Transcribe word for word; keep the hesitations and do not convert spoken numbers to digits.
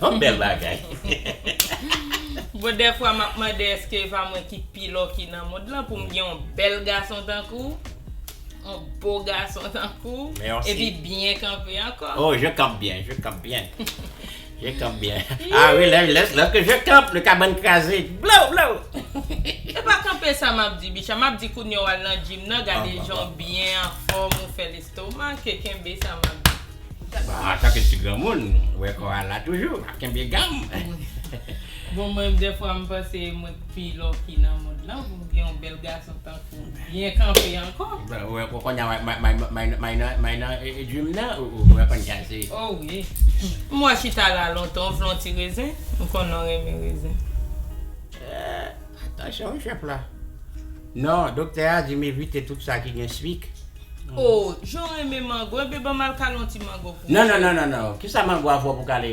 Yon bèl bagay. Bon, dèfwa m ap mande èske e pa mwen ki pi lucky nan mond lan pou m gen yon bèl gason tankou w, yon bo gason tankou w, epi byen kanpe ankò. Oh, je campe bien, je campe bien. Je campe bien. Ah oui, lè, lè, lè ke je campe, le kabann kraze. Blow, blow. E pa kanpe sa m ap di, Bicha. M ap di kounye a w al nan gym nan, gade jan w byen anfòm, ou fè lestomak, e kenbe sa m ap di. Bon, antanke ti granmoun, ou wè kò a la toujou, ap kenbe gam. Bon, mwen, dèfwa, m panse mwen pi lucky nan mond lan, pou m gen yon bèl gason tankou w, byen kanpe ankò. Bon, ou wè, kounye a, may nan gym nan, ou wè kònn kase. Oh wi. M wè chita la lontan, ou vle yon ti rezen? M konnen w renmen rezen. Atansyon, wi, chèf la. Non, doktè a di m evite tout sa ki gen swik. Oh, jan w renmen mango, ebyen ban m al kale yon ti mango pou ou. Non, non, non, non, non. Kisa mango a fè w pou kale?